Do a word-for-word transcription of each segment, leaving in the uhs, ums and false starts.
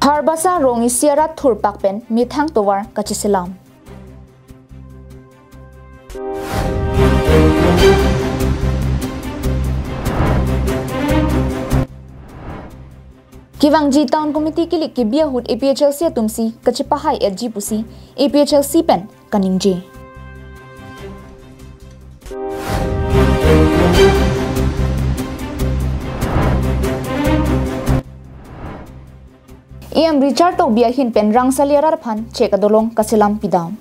Harbasa rong isi arat thurpak pen methang tovar kacheselam. Kevangji Town Committee kilik kebi ahut A P H L C atum si kachepahai-etji pusi A P H L C pen kaningje. E M Richard Tokbi ahin pen Rangsali arat aphan chek adolong kaselam pidam.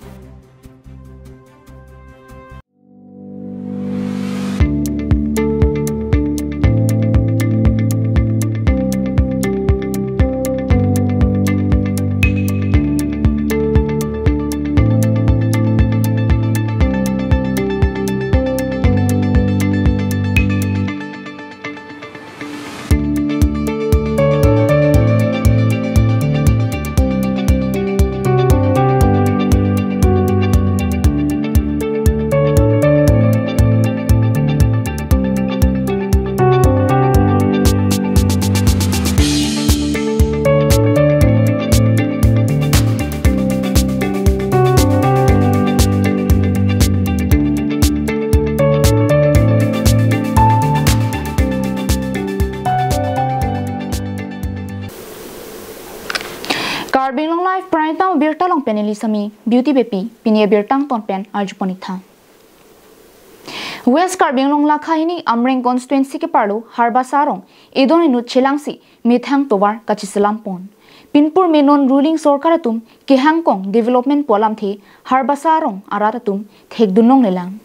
Karbi Anglong Live Prime Time abirta along pen neli Sami Beauty Beypi, pini abirta angton pen arjupon-ik tha. West Karbi Anglong lakha hini Amreng constituency keparlo Harbasa arong edon inut chelangsi methang tovar kacheselam pon. Pinpur me non ruling sorkar atum kehangkong development pu alamthe Harbasa arong arat atum thekdun longlelang.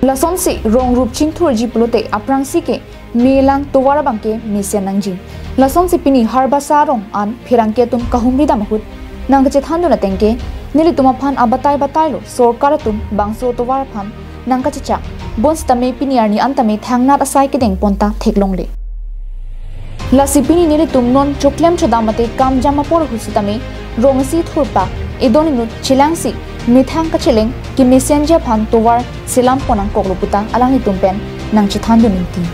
Lasonsi rong rup chingthurji pulote aphrangsi ke melang tovar abang ke mesen nangji. Lasonsi pini Harbasa arong an pherangke atum kahumri dam ahut nangkachethandun ateng ke nelitum aphan abatai batai lo, sorkar atum bangso tovar aphan nangkachechak, bonsitame pini arni an tame thangnat asai kedeng pon ta theklongle. Lasi pini nelitum non choklem chodam mate kam jam apor ahut sitame rong isi thurpak edon inut chelangsi methang kacheleng kemesenji aphan tovar selam pon nangkoklo puta alanglitum pen nangchethandun ingti.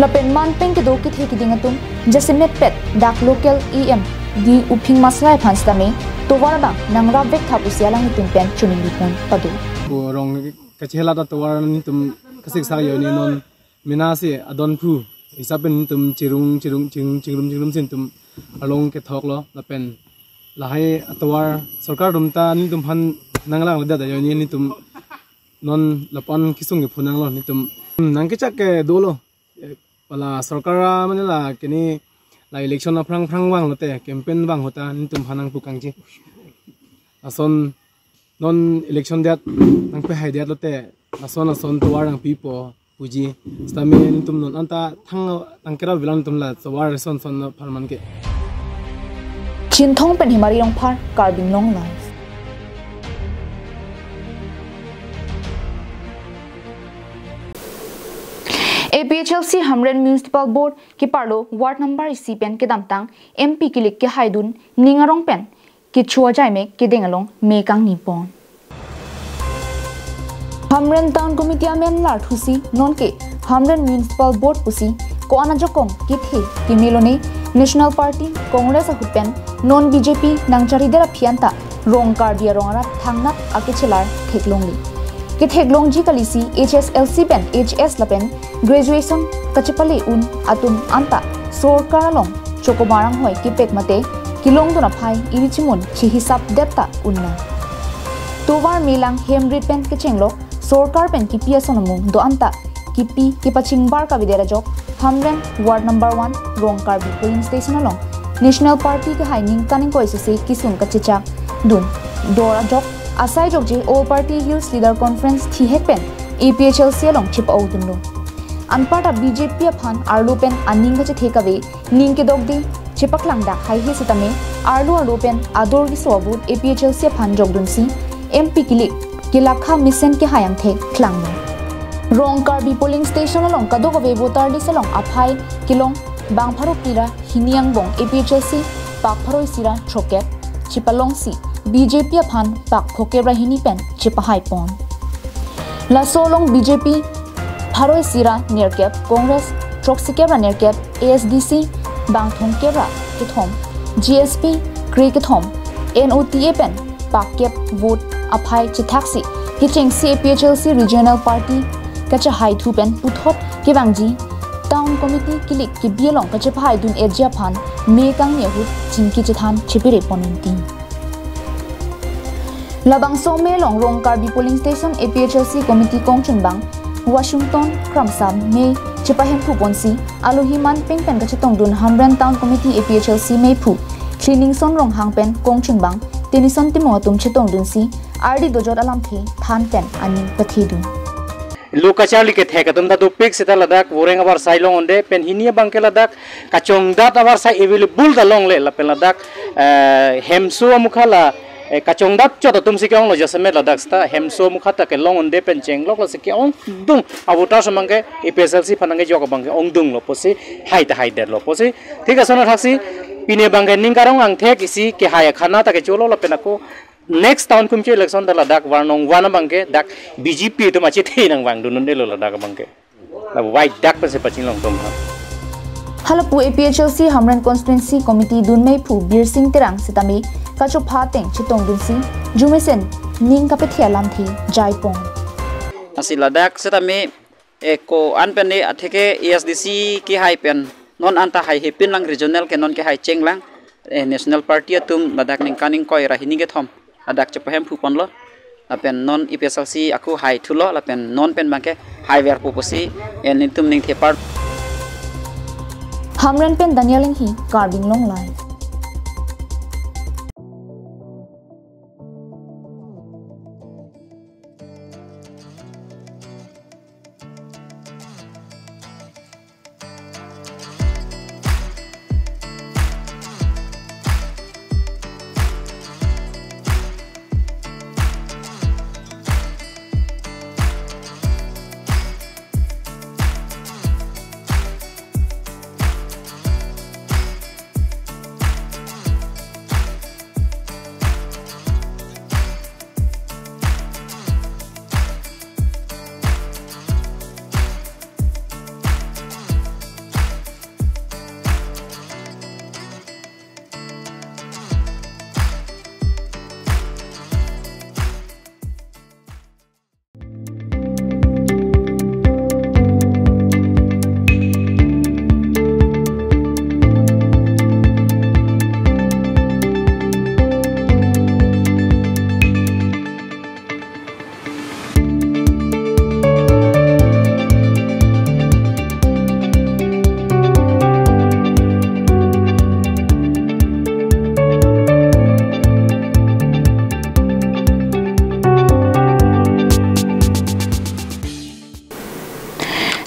Lapen man pen kedo kethe keding atum jasemet pet dak local E M D Uphing Maslai aphan sitame tovar abang nangrap vek tha pusi alanglitum pen choningri pon pado. Ko rong kachelat atovar nelitum kasik sa yo ni non mena si adon phu, hisap pen nelitum chirung, chirung, chirung, chingrum, chingrum si nelitum arlong kethok lo, lapen lahai atovar sorkar atum ta nelitum aphan nanglang ledet ajoine nelitum non lapu-an kesung kephu nanglo nelitum. Hmm, nangkechak ke dolo. Eh, pala sorkar a mane la kini la election aphrang phrang vanglote, campaign vang ahut ta nelitum aphan nangpu kangji. Lason non election det nangpehai det lote, lason lason tovar nangpipo puji. Sitame nelitum non anta thang tangkera bilang nelitum la tovar son son apharman ke. Chinthong pen Himari Rongphar, Karbi Anglong Live. A P H L C Hamren Municipal Board keparlo ward number isi pen kedamtang M P kilik kehaidun ning arong pen kecho ajaimek kedeng along me kangni pon. Hamren Town Committee amen larthusi nonke Hamren Municipal Board pusi ko-an ajokong kethe kemelo ne National Party Congress ahut pen non B J P nangcharidet aphi anta rong Karbi arong arat thangnat akechelar theklongle. Ketheklongji kalisi H S L C pen H S lapen graduation kachepale un atum anta sorkar along chokomar anghoi kepek mate kelongdun aphai iri chimun chehisap det ta unnang. Tovar melang hem rit pen kechenglok sorkar pen kipi ason amung do anta kipi kepachingbar kavedet ajok Hamren ward number one Rong Karbi polling station along National Party kehai ningkan ingkoi sese kesung kachechak dun dor ajok asai jokje All Party Hills Leader Conference thihek pen A P H L C along chepa-o dunlo. Anparta B J P aphan arlo pen aning kachethe kave ning kedokde chepaklang dak haihe sitame arlo arlo pen ador keso abut A P H L C aphan jokdunsi M P kilik kelakha mesen kehai angthek klanglo. Rong Karbi polling station along kadokave voter list along aphai kelong bang pharo phli ra hini angbong A P H L C pak pharo isi ra throkep chepalongsi B J P aphan pak phokep ra hini pen chepahai pon. Laso along B J P pharo isi ra nerkep, Congress throksi kep ra nerkep, A S D C bang thomkep ra kethom, G S P kre kethom, N O T A pen pak kep vote aphai chethaksi kechengsi A P H L C Regional Party kachahaithu pen puthot kevangji Town Committee kilik kebi along kachepahaidun-etji aphan me kangni ahut chingki chethan chepere pon unti. Labangso me along Rong Karbi Polling Station A P H L C Committee kongchunbang Washington Kramsa me chepahemphu ponsi alohi manpeng pen kachetongdun Hamren Town Committee A P H L C meiphu Chliningson Ronghang pen kongchunbang Tenison Timung atum chetongdunsi ardi dojot alamthe than pen aning pathedun. Lo kacharli kethek atum ta dopik seta ladak voreng avarsai long-onde pen hini abangke ladak kachongdat avarsai available ta longle lapen ladak, eh, hemso amukha la, eh, kachongdat chot atum si ke-onglo jasemet ladak seta hemso amukha ta kelong-onde pen chenglok lasi ke-ongdung avoter samangke A P H L C aphan nangkejok abangke ongdunglo pusi hai ta haidetlo pusi. Thik ason athaksi pine abangke ning karong angthek isi kehai akhana ta kecholo lapen ako next town kumche election ta ladak Warnong one abangke dak B J P atum achethe nangvangdun-un-elo ladak abangke. La wai dak pensi pachinglong tum ha. Halapu A P H L C Hamren Constituency Committee dun meiphu Birsing Terang sitame kachopha ateng chetongdunsi jumesen ning kapethe alamthe jaipon. Lasi ladak sitame eko an pen ne atheke A S D C kehai pen non anta haihepin lang regional ke non kehai chenglang, eh, national party atum ladak ningkan ingkoi ra hini kethom ladak chepahemphu ponlo lapen non A P H L C ako haithulo lapen non pen abangke haiverpo pusi, eh, nelitum ningthepar. Hamren pen Daniel Enghi, Karbi Anglong Live.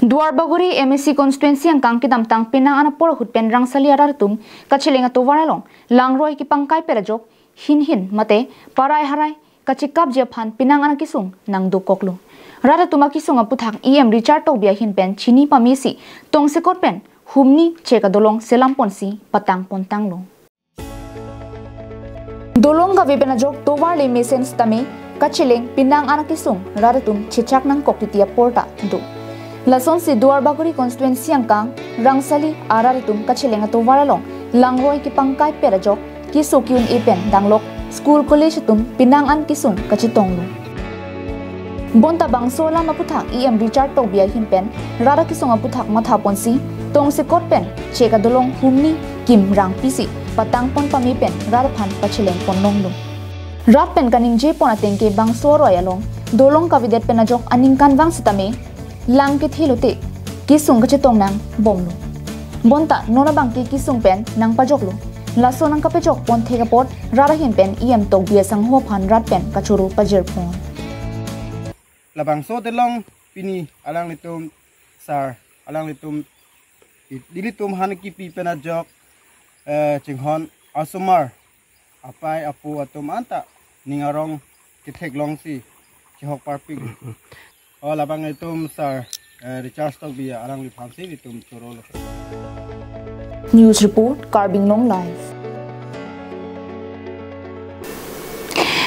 Duarbagori M A C constituency angkang kedamtang penang an apor ahut pen Rangsali arat atum kacheleng atovar along langroi kepangkai pet ajok hin hin mate parai harai kachekapji aphan penang an akesung nangdokoklo. Rat atum akesung aputhak E M Richard Tokbi ahin pen chini pamesi tongsekot pen humni chek adolong selam ponsi patang pontanglo. Dolong kave pen ajok tovar le mesen sitame kacheleng penang an akesung rat atum chechak nangkok titi apor ta do. Lasonsi Duarbagori constituency angkang Rangsali arat atum kacheleng atovar along langroi kepangkai pet ajok keso ke-un-e pen danglok school college atum penang an kesung kachetonglo. Bonta bangso alam aputhak E M Richard Tokbi ahin pen rat akesung aputhak matha ponsi tongsekot pen chek adolong humni kim rang pisi patang pon pame pen rat aphan pacheleng pon longlo. Rat pen kaningje pon ateng ke bangso aroi along dolong kavedet pen ajok aningkanvang sitame lang kethe lote kesung kachetong nangbomlo. Bonta non abangke kesung pen nangpajoklo. Laso nangkapejok pon thek apot rat ahin pen E M Tokbi asangho aphan rat pen kachoro pajir pon. Labangso telong pini alanglitum sar, alanglitum i-, nelitum han kipi pen ajok, eh, chinghon asomar apai apo atum anta ning arong ketheklongsi chehok parpik. O labang itum sar, eh, Richard Tokbi alangliphansi itum chorolo. News report, Karbi Anglong Live.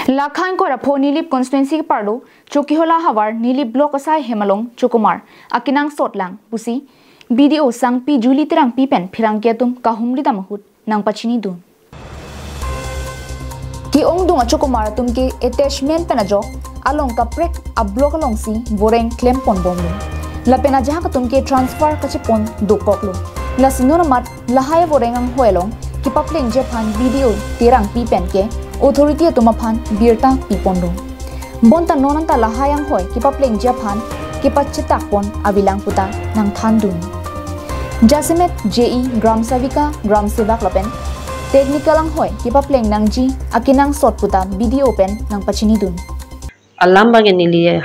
Lakhang kora pho Nilip constituency keparlo Chokihola havar Nilip block asai hem along chokomar akenangsot lang pusi B D O Sangpi Julie Terangpi pen pherangke atum kahumri dam ahut nangpachinidun. Ke-ongdung achokomar atum ke attachment pen ajok along kaprek a-block alongsi voreng klemponbomlo. Lapen ajahak atum ke transfer kachepon dokoklo. Lasi non amat lahai voreng anghoi along kepaplengji aphan B D O Terangpi pen ke authority atum aphan birta piponlo. Bonta non anta lahai anghoi kepaplengji aphan kepachetakpon avelang puta nangthandun. Jasemet J E, Gram Sevika, Gram Sevak lapen technical anghoi kepapleng nangji akenangsot puta B D O pen nangpachinidun. Alam abang neli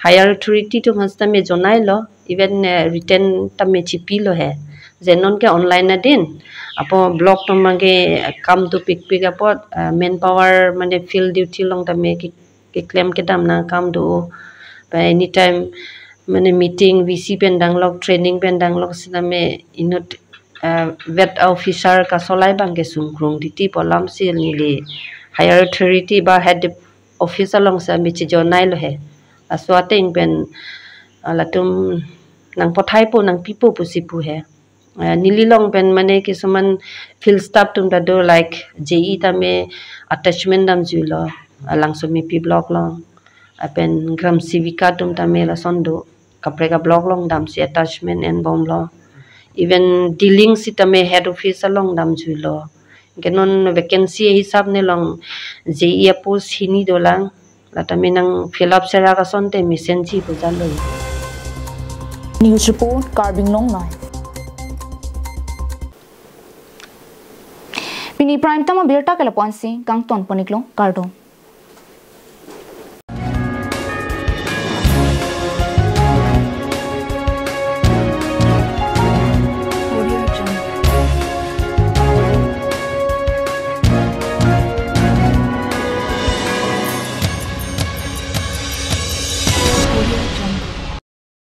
higher authority atum aphan tame jonailo, even, eh, written tame chipilo he. Je non ke online adin, apot block atum abang ke kam dopikpik apot, eh, manpower mane field duty along tame ke, keklem kedam nangkam do. Ba anytime mane meeting V C pen danglok, training pen danglok sitame inut, eh, vet officer kasolai abang ke sungkrung titi pu alamsi neli higher authority ba head office along sitame chijonailo he. Laso ateng pen, ah, latum nangpathaipo nangpipo pusi pu he. Ah, neli along pen mane kisuman field staff atum ta do, like J E tame attachment damjuilo, ah, Langsomepi block along. Lapen Gram Sevika atum tame lason do, kaprek a-block along damsi attachment enbomlo. Even dealing sitame head office along damjuilo. Ke non vacancy hisap ne along J E a-post hini dolang. Latame nang fill up serak asonte mesenji pu jalo. News report, Karbi Anglong Live. Pini prime time abirta ke lapu-ansi kangtonpon-iklo, kardom.